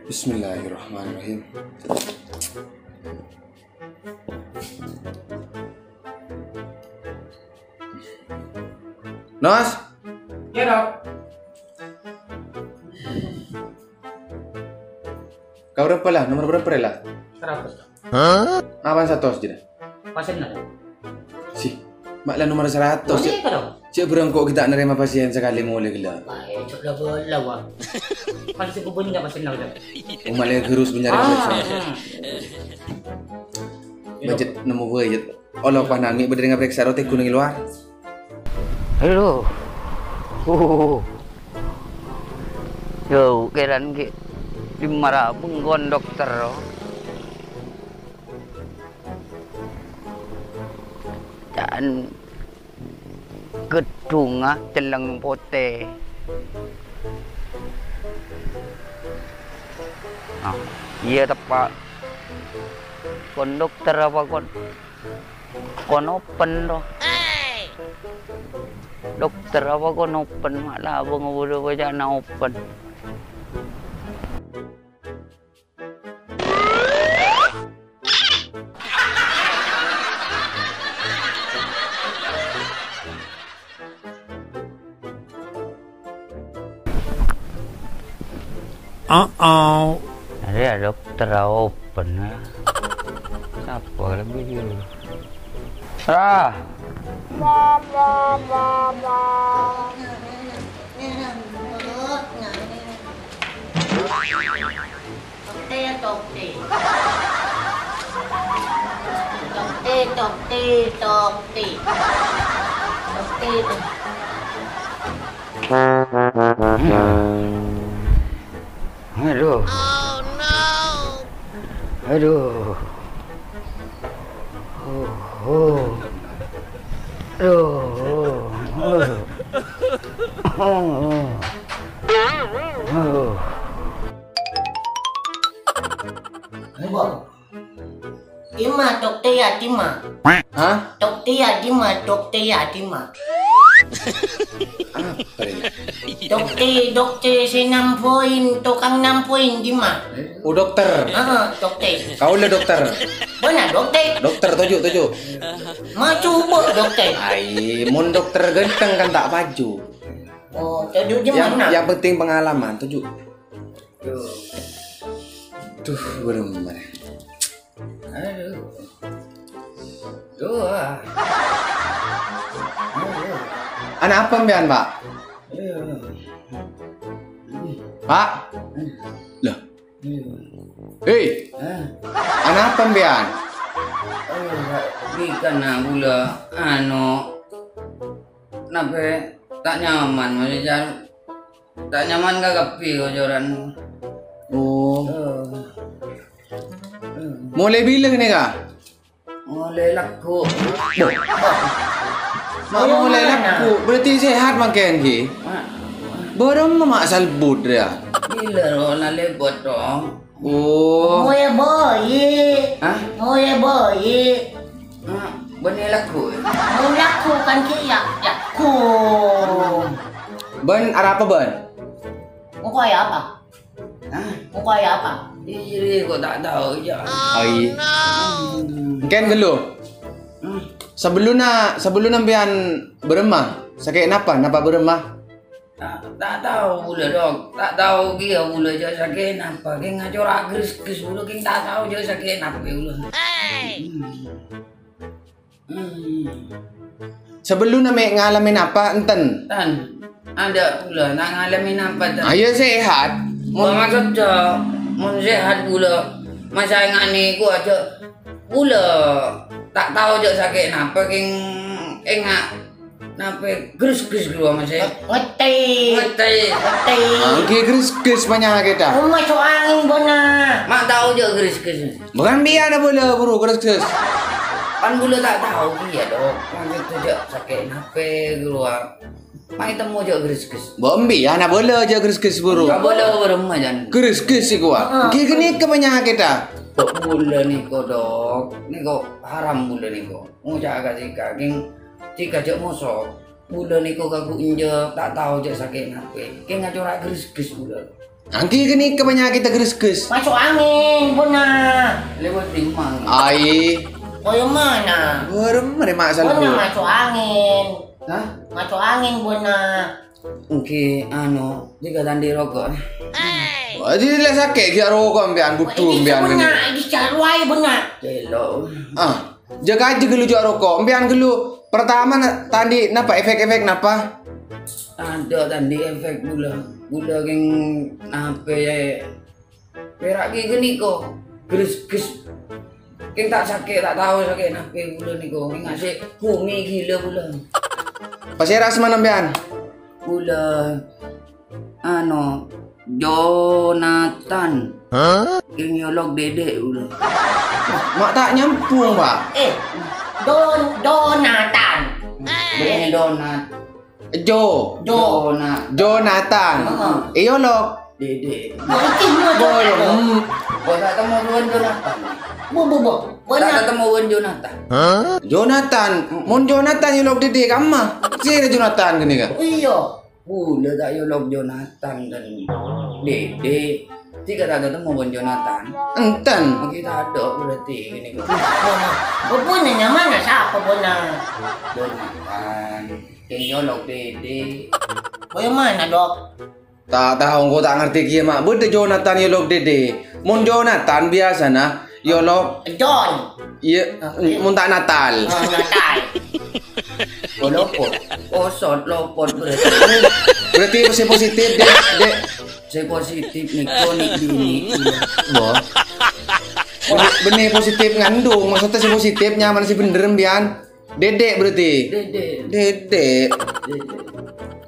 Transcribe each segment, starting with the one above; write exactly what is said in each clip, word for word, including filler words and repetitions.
Bismillahirrahmanirrahim. Nos? Iyâ, Dok. Kau berapa lah? Nomor berapa lah? Saratos, Dok. Apa saratos jârèya? Pasienna, Dok. Sih, ma' la nomor saratos, Boleh, Dok. Cè' bârâmma engko' ghi' ta' narèma pasien sakalè molè ghellâ'. Wah, è, cok la bola, wah. Kan sè bhubhunna pasienna, Dok. Oh, ma' la ghârus bânnya'an Ah, periksa. Hmm. Bâjâ nemmo bhâi, yâ. Olo, pas nangè bâdâ rèng aparèksa ro tèghu neng è lowar. Aduh. Huh. Yo, kèran ghi' dimma ra bengkon dokter ro. Ca'na ghâddhungnga cellèng potè. Ah, iyâ teppa'. Kon dokter apa kon, kon open, do? Dokter apa kon open? Ma' la bângabâdâ bâcana open. Arèya dokter open, yâ. Sapa lebbi dulu? Ah. Tokte, tokte. Tokte, tokte, tokte. Tokte, tokte. Aduh. Aduh. Oh, oh. Aduh. Oh, oh. Aduh. Dimma, tokte yâ, dimma? Hah? Tokte yâ, dimma, tokte yâ, dimma? Apa ini? Tokte, dokter sè nampoin, tokang nampoin, dimma? Oh, dokter. Heeh, dokter. Kaulâ dokter. Bâ'na dokter? Dokter, toju', toju'. Ma' coba dokter. Ai, mon dokter ghântheng kan ta' paju. Oh, toju' Yang, dimma? Yang penting pengalaman, toju'. Duh. Duh, bârâmma. Aduh. Duh, ah. Aduh. Ana' apa sampèyan, Pak? Aduh. Pak? Lah. Aduh. Hei. Hah? Ana' apa sampèyan? Aduh, Pak. Bikana ghulâ, anu, napè ta' nyaman, maksudnya, ta' nyaman ka kabbhi kocoran. Oh. Oh. Molaè bilâ ghânèka? Molaè lagghu'. Boh. Ma' molaè lagghu', berarti sehat mangkèn, ghi? Ma'. Bârâmma ma' salbut, yâ? Bilâ ro na lebot, dong. Oh. Molaè bâi'. Hah? Molaè bâi'. Hmm, bânnè lagghu', yâ? Mon lagghu' kan kèya, lagghu'. Bân arapa, bân? Engko' kaya apa? Hah? Engko' kaya apa? Iyâ, kok ta' tao, yâ. Ai. Hmm. Engkèn ghâllu. Hmm. Sabellunna, sabellunna sampèyan bârâmma? Sakè' napa? Napa bârâmma? Ta', ta' tao ghulâ, Dok. Ta' tao kèya ghulâ jâ' sakè' napa. Kèng ngacora' gres-gres ghulâ, kèng ta' tao jâ' sakè' napa ghulâ. Hmm. Hmm. Sabellunna mè' ngalamè napa, enten? Tan, adâ' ghulâ, ta' ngalamè napa, tan. Ayo sehat. Mon maksod jâ', mon sehat ghulâ, masa ènga'è ghulâ jâ', ghulâ ta' tao jâ' sakè' napa, kèng ènga' Napè gres-gres ghâllu, Mas, è? Ngetè. Ngetè. Ngetè. Angghi gres-gres panyakètta. Oh, maso' angèn bâ'na. Ma' tao jâ' gres-gres. Bâ'na bi'ana bâlâ buru gres-gres. Kan ghulâ ta' tao kèya, Dok. Maksodda jâ' sakè' napè ghâllu. Ma' ètemmo jâ' gres-gres. Bâ'na bi'ana bâlâ jâ' gres-gres buru. Ka bâlâ bârâmma, jân. Gres-gres iku, ah. Heeh. Ghi ghânèka panyakètta. Bulâ nèko, Dok. Nèko haram bulâ nèko. Ngoca' ka Cika, kèng Cika jhâ' moso. Bulâ nèko kaangghuy enjâ', ta' tao jhâ' sakè' napè. Kèng acora' gresges bulâ. Ènggi ghânèka panyakèddhâ gresges. Masuk angin, bâ'na. Lewat dimma. Ai. Kaya mana? Bârâmma rè ma' Bâ'na salbu. Masuk angin. Hah? Masuk angin, bâ'na. Ènggi, anu, Cika ta' andi' roko'. Wah, jhâ' la sakè' ghi' roko' sampèyan, budhu sampèyan ghânèka. Bâ'na, bisa ruwai bâ'na. Celo'. Ah, jhâ' kajhi ghâllu jhâ' roko'. Sampèyan ghâllu, pertama na-, ta' andi' napa, efek-efek napa? Tadâ' ta' andi' efek bulâ. Bulâ kèng napè, pèra' ghi' ghânèka. Gresges. Kèng ta' sakè', ta' tao sakè' napè bulâ nèko. Kèng asè' bhumè ghilâ bulâ. Pasèra asmana sampèyan? Bulâ, anu, Jonathan. Hah? Kèng èolok Dede bulâ. Ma' ta' nyambung, Pak. Eh, Don-, Jonathan. Bânnè Donat. Jo. Jo. Jona-, Jonathan. Heeh. Èolok Dede. Bo, iki mo Bo, Jonathan. Hmm. Bo, ta' temmo bân Jonathan. Bo, bo, bo. Ta' temmo bân Jonathan. Jonathan. Mon Jonathan èolok Dede, kamma? Sèra Jonathan ghânèka? Iyâ. Bulâ ta' èolok Jonathan bân Dede. Cika ta' temmo bân Jonathan. Enten. Mangkè tadâ' berarti ghânèka. Bo, bo, nyamana sapa, bâ'na? Jonathan. Kèng èolok Dede. Bâ'na mana, Dok? Ta' tao, engko' ta' ngartè kèya, Ma'. Bâdâ Jonathan èolok Dede. Mon Jonathan biyasana èolok John. Iyâ, ah, iyâ. Mon ta' Natal. Ah, Natal. Oh, lopot. Osot, lopot berarti. Berarti sè positif, Dek, Dek. Sè positif nèko nè' binè'. Bo. Bânnè, bânnè positif ngandung. Maksudnya sè positif nyamana sè bhender, sampèyan. Dede berarti? Dede. Dede. Dede.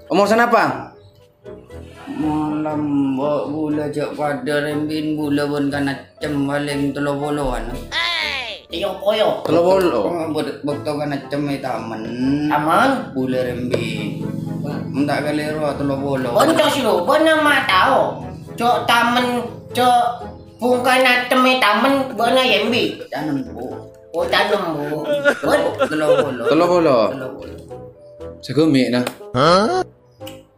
Omor sanapa? Malem, bo-, bulâ jhâ' padâ rembin bulâ bân kanaccem palèng tello poloan. Tèyo poyo. Tello polo. Oh, bâ-, bâkto kanaccem è tamen. Tamen? Bulâ rembin. Mon ta' kalèro tello polo. Bân tos lo, bân ma' tao. Jhâ' tamen, jhâ' bungkana tem è tamen, bâ'na èmbi. Tanem, Bu. Oh, tanem, Bu. Bân? Tello polo. Tello polo. Tello polo. Sagâmè', nah. Hah?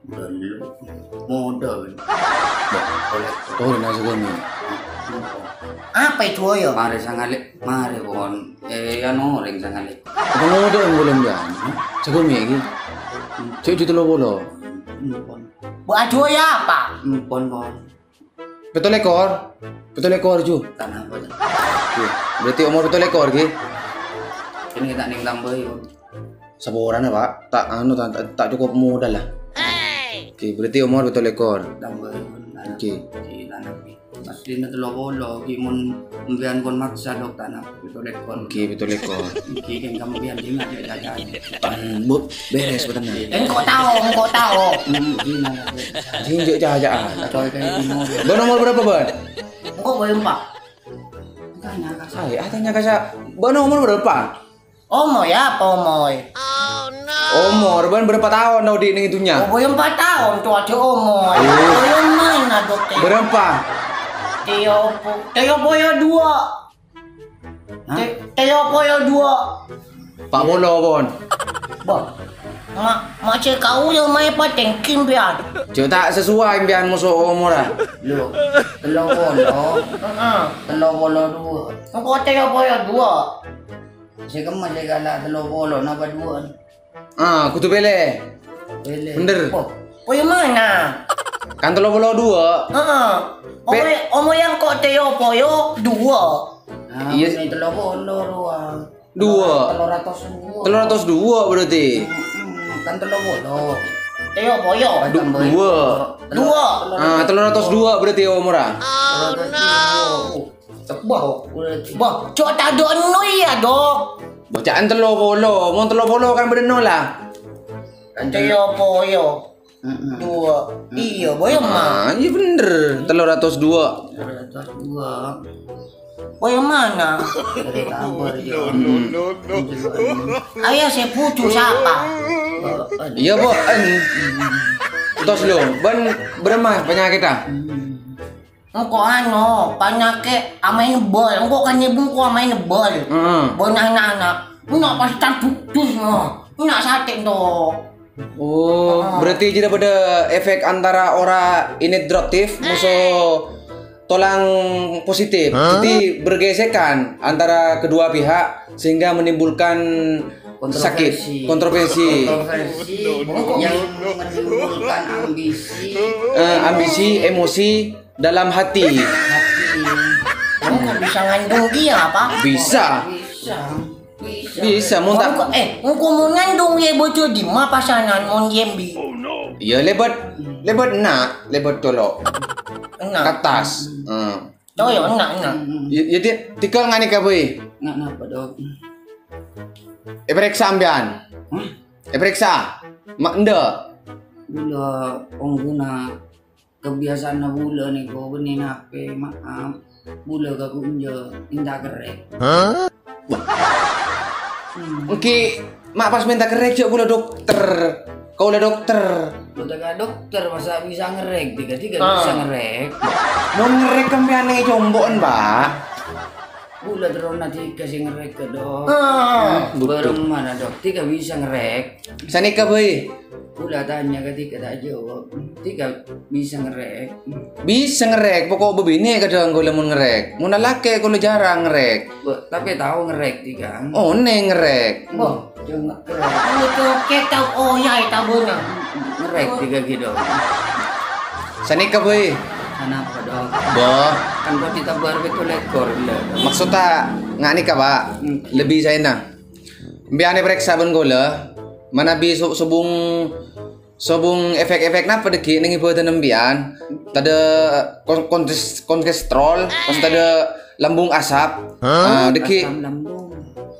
Belum. Modal. Boleh. Turun aja gua nih. Apa itu, ya? Mari sangalè, mari pon. Eh, anu, rèng sangalè. Apa modal belum, ya? Jago mi iki. Cek juta loro puluh. Empon. Bu, aduh, ya apa? Empon, pon. Pètto lèkor. Pètto lèkor, Ju. Tanah apa? Oke, berarti umur pètto lèkor, ki? Ini tak ning tambahi, pon. Saporana, Pak. Tak anu, tak, tak, tak cukup modal lah. Oke, berarti umur pètto lèkor. Tambah. Oke. Di tanah. Asline tello polo, ki mon sampeyan pon maksa, Dok, tanah pètto lèkor. Oke, pètto lèkor. Iki kan sampeyan dinga, Dek, jajan. Hmm, Bu, beres, Bu, tenang. Engko' tao, engko' tao. Hmm, dinga, Dek. Dinjek cahayaan. Atau kayak gini. Bân umur berapa, Bân? Engko' boy empat. Tanya, Kak. Saya, ah, tanya, Kak, Sa-, Bân umur berapa? Omoy apa, omoy? Umur, bân berapa taon tao odi' neng dunnya? Oh, boy empat taon, tuh ada omoy. Oh. Boy mana, Dok, Teo? Berapa? Teo po-, Teo Poyo dua. Hah? Te-, Teo Poyo dua. Empat puluh, pon. Bah, ma-, ma' cè' kau yang main pateng kim, pian. Cè' ta' sesuai, pian, musuh umur, ah. Lho, tello polo. Heeh. Tello polo dua. Engko' Teo Poyo dua. Sè kemma sè kala tello polo, napa duwâ'ân? Ah, kodhu pèlè. Pèlè. Bhender. Oh, oh, yang mana? Kan tello polo duwâ'. Heeh. Pe- Omoy, omoy yang kok Teo Poyo duwâ'. Ah, iyâ. Ini tello polo duwâ'. Duwâ'. Tello ratos duwâ'. Tello ratos duwâ' berarti. Mm-mm, kan tello polo. Teo Poyo. Du-, tambah duwâ'. Duwâ'. Ah, tello ratos duwâ' berarti umurra. Tello ratos duwâ'. Bah, bah, cok tadâ' enno iyâ, Dok. Bacaan tello polo, mon tello polo kan bâdâ enno la. Teo Poyo. Mm-mm. Duwâ'. Mm. Iyâ, boy, emma. Ah, iyâ bhender, tello ratos duwâ'. Tello ratos duwâ'. Boy, mana? Dari tambah, ya. Mm. Ayah saya putus apa? Iyâ, Bu. En. Tos lo, bân bârâmma panyakètta? Mm. Engko' ano, panyakè' amaèn bal. Engko' kan nyèbu engko' amaèn bal. Heeh. Bân ana'-ana'. Enna' pas tadudus, no. Enna' satè' ento'. Oh, berarti jadi pada efek antara ora inhidroaktif, musuh tulang positif. Jadi bergesekan antara kedua pihak sehingga menimbulkan sakit, kontroversi. Kontroversi. Kontroversi yang menimbulkan ambisi. Eh, ambisi, emosi dalam hati. Hati. Engko' bisa ngandung dia, apa? Bisa. Bisa. Bisa. Bisa, mon ta' Engko', eh, engko' mon ngandung yè bocor dimma pasanan mon yembi. Iyâ, lèbât, lèbât enna', lèbât colo'. Enna'. Ka attas. Hmm. Heeh. Toyo, enna', enna'. Hmm. Yâ, yâ, ti-, tèkol ngani kabhi. Enna', napa, Dok? Èparèksa sampèyan. Hah? Èparèksa. Ma' endâ'. Bulâ, ongguna. Kebiasaanna bulâ nèko bânnè napè, maaf. Bulâ kagunjâ mènta kerrèk. Hah? Hmm. Èngghi, ma' pas mènta kerrèk, jhâ' kaulâ dokter. Kaulâ dokter. Lo teka dokter, masa bisa ngerrèk? Tiga-tiga Ah. bisa ngerrèk. Mon ngerrèk sampèyan neng compo'en, Pak. Bulâ terrona tiga sè ngerrèk, Dok. Ah. Hmm, bârâmma, Dok. Tiga bisa ngerrèk. Sanèka bhâi. Kaulâ tanya ka tiga ta' jâwâb. Tiga bisa ngerrèk. Bisa ngerrèk, pokok bâbinè' kadhâng kaulâ mon ngerrèk. Mon lalakè' kaulâ jhârâng ngerrèk. Bâ, tapè tao ngerrèk tiga. Onèng ngerrèk. Bâ, jhâ' ngerrèk. Itu kètab, oh, ya, tabuna. Ngerrèk tiga gitu. Sanèka bhâi. Sanapa, Dok? Bâ. Kan kok ditebar pètto lèkor, Dok. Maksudta, ngani ka, Pak. Hmm. Lebbi saèna. Sampèyan èparèksa bân kaulâ, manabi so-, sobung, sobung efek-efek napa dhâggi' neng è bhâdhânna sampèyan? Tadâ' kon-, kontes-, kolesterol, pas tadâ' lambung asap. Hah? Ah, dhâggi'. Asam lambung.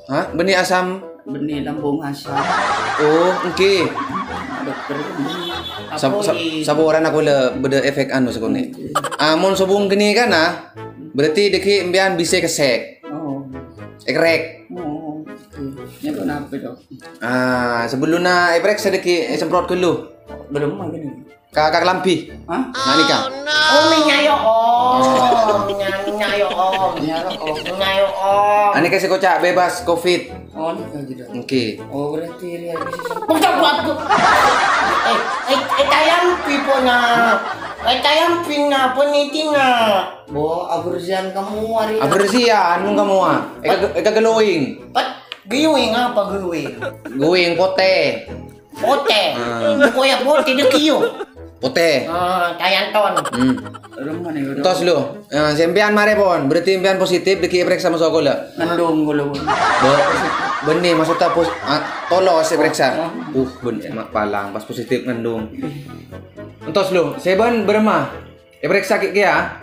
Hah? Bânnè asam? Bânnè lambung asap. Oh, èngghi. Dokter. Sab-, sab-, Apa, saporana kaulâ bâdâ efek anu sakonè'. Èngghi. Ah, mon sobung ghânèka, nah, berarti dhâggi' sampèyan bisa èkessèk. Oh. Èkerrèk. Oh, oke. Nèko napa, Dok? Ah, sabellunna èparèksa dhâggi' èsemprot ghâllu. Bârâmma ghânèka? Ka, ka kalambhi. Hah? Nah, nèka. Oh, mènyayo om. Mènya-, mènyayo om. Mènyayo om. Mènyayo om. Ah, nèka sè koca' bebas covid. Oh, nèka gitu. Oke. Oh, berarti ini harus bisa. Pokok buat gua. Eh, eh, eh, tayang pipona. Eh, tayang pina penitina. Bo, abersihan kamu hari. Abersihan kamu, ah. Èka, èka glowing. Pet, glowing apa glowing? Glowing potè. Potè. Ah. Koya potè dâ' kèyo. Potè. Ah, tayanton. Hmm. Rumah nih, udah. Entos lu. Eh, sampèyan marè pon. Berarti sampèyan positif, dhâggi' èparèksa maso' kaulâ. Ngandung kaulâ pon. Bo-, bânnè, maksudta pos-, ah, tolos èparèksa. Ah. Uh, bân-, ma-, palang pas positif ngandung. Entos lu, sè bân bârâmma? Èparèksa kè-, kèya.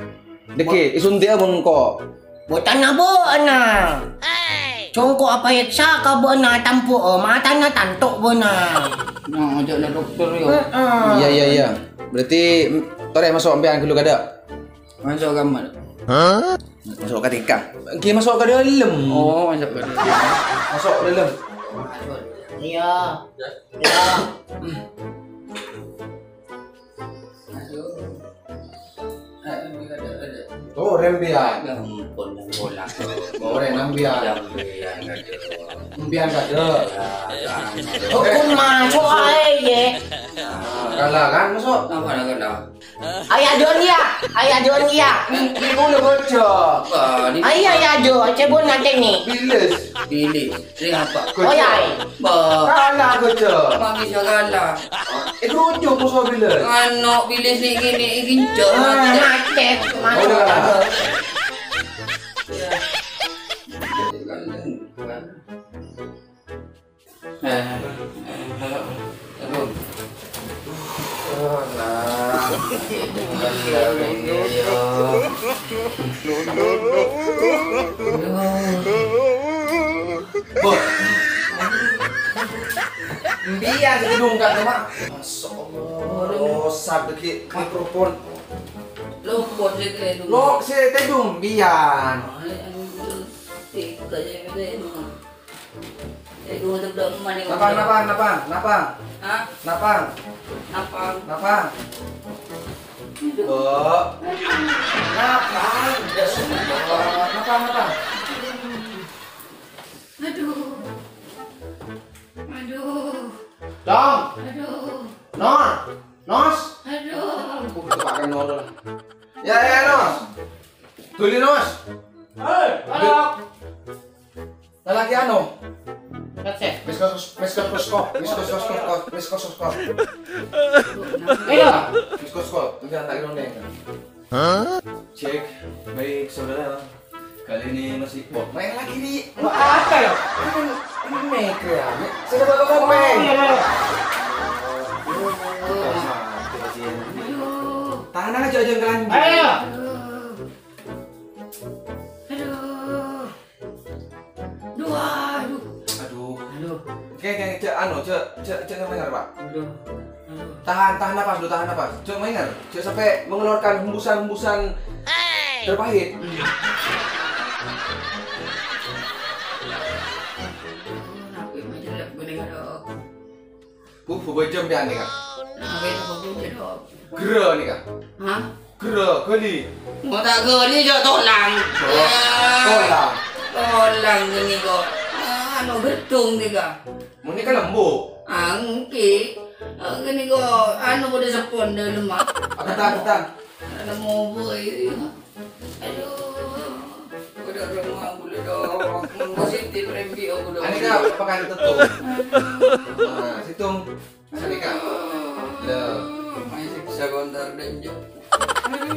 Dhâggi', èsunti'â mon engko'. Bhutanna bâ'na. Songko' apaèksa ka bâ'na tampo'â, matana tanto' bâ'na. Nah, ajâk la dokter, yo. Heeh. Iyâ, iyâ, iyâ. Berarti, mm, torè maso' sampèyan ghâllu kadâ'? Maso' kamar. Hah? Maso' ka tingka. Èngghi maso' ka dâlem. Oh, maso' ka dâlem. Maso' dâlem. Iyâ. Iyâ. Aduh. Aduh, aduh, aduh. Torè sampèyan. Ya ampon, yang bola. Torè sampèyan. Yang bola, aduh. Sampèyan kadâ'. Ya, ya. Hukum maso' aè, yè. Nah, kalah kan, maso'? Apa lah kalah? Ayo, ajuan dia. Ayo, ajuan dia. Ini, ini kaulâ bâca. Wah, ini Ayo, ayo, ajo. Coba nanti nih. Bilis. Bilis. Ini apa? Oh, ya. Ba. Kalah, Gojo. Emang bisa kalah? Eh, Gojo, kok soal bilis? Anu, bilis nih gini, ini cok. Ah, macet. Macet. Udah kalah. Ya. Eh, eh, halo. Aduh. Oh, nah. Boh. Mbiyan sè dungka, Mak. Masya Allah. Rosak dikit mikrofon. Lopot sè tèdung. Lo, sè tèdung mbiyan. Ay, aduh. Tiga jam tèdung. Eh, gua udah belum mandi, Napang, gua napang, napang, napang. Hah? Napang. Napang. Napang. Aduh. Bo. Napa? Ya Allah, napa, napa? Aduh. Aduh. Dong. Aduh. Nor. Nos. Aduh. Aduh, tepakan Nor. Ya, ya, Nos. Tuli, Nos. Hei, anak. Lalaki anu. Kacek. Miss Kos-, Miss Kos-, Kos-, Kos-, Miss Kos-, Kos-, Kos-, Kos-, Miss Kos-, Kos-, Kos. Ayo. Miss Kos-, Kos-, Kos-, enggak, tak ironing. Hah? Cek, baik, saudara. Kali ini masih, wah, main lagi nih. Wah, apa ya? Ini, ini main ya. Saya dapat apa, main? Oh, iya, iya. Wah, mati kasihan. Tahan aja, jangan telanjang. Ayo. Aduh. Duh, aduh. Aduh. Aduh. Oke, oke, cek, anu, cek, cek, cek, ngenger, Pak. Aduh. Aduh. Tahan, tahan napas dulu, tahan napas. Cek, ngenger. Cek, sampai mengeluarkan hembusan-hembusan terpahit. Aduh, napi majelek bening, aduh. Bu, bu, bu, jam dia nih, Kak. Nah, itu bu, bu, jadok. Gera nih, Kak. Hah? Gera, gali. Mau tak gali, jok tolang. Oh, ya. Tolang. Tolang gini kok. Anu, gertung nih, Kak. Mau ini kan lembu. Angki. Gini kok, anu, udah sepon, udah lemak. Apa, tan, tan? Ada mau boy. Aduh, udah rumah aku udah dong. Positif rembi aku udah. Ini, Kak, pakai tetong. Nah, situng. Sini, Kak. Loh. Masih bisa kontar dan jok. Aduh.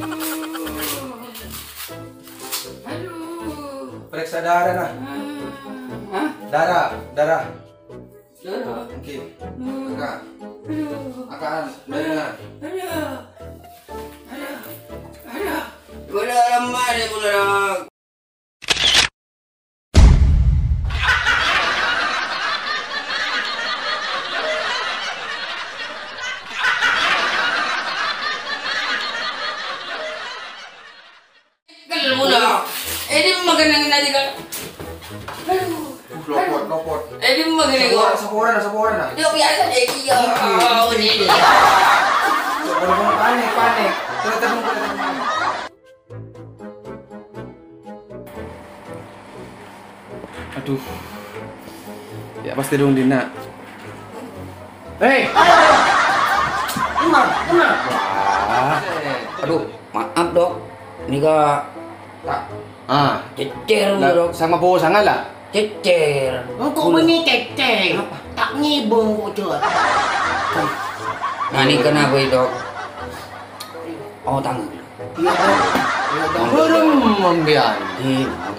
Aduh. Periksa darah, nah. Hah? Darah, darah. Darah. Oke. Angkat. Aduh. Angkat. Darah. Aduh. Aduh. Aduh. Udah lemah deh, udah. Kel mula. Ini makan yang nanti kan. Aduh. Lopot, lopot. Ini makan yang Saporan, saporan, saporan, nah. Dia biasa, eh, iya. Oke. Oh, ini dia. Panik, panik. Terus, terus, terus, terus. Aduh. Ya, pasti dong, Dina. Hei! Tenang, tenang. Wah. Aduh, maaf, Dok. Nika tak, ah, cecer, lah, Dok. Sama bos sangat lah. Cecer. Engko' meni cecer. Apa? Tak ngibung kok, Jot. Nah, ini kenapa, Dok? Oh, tangan. Iya, Dok. Iya, Dok. Burung membian. Iya, Dok.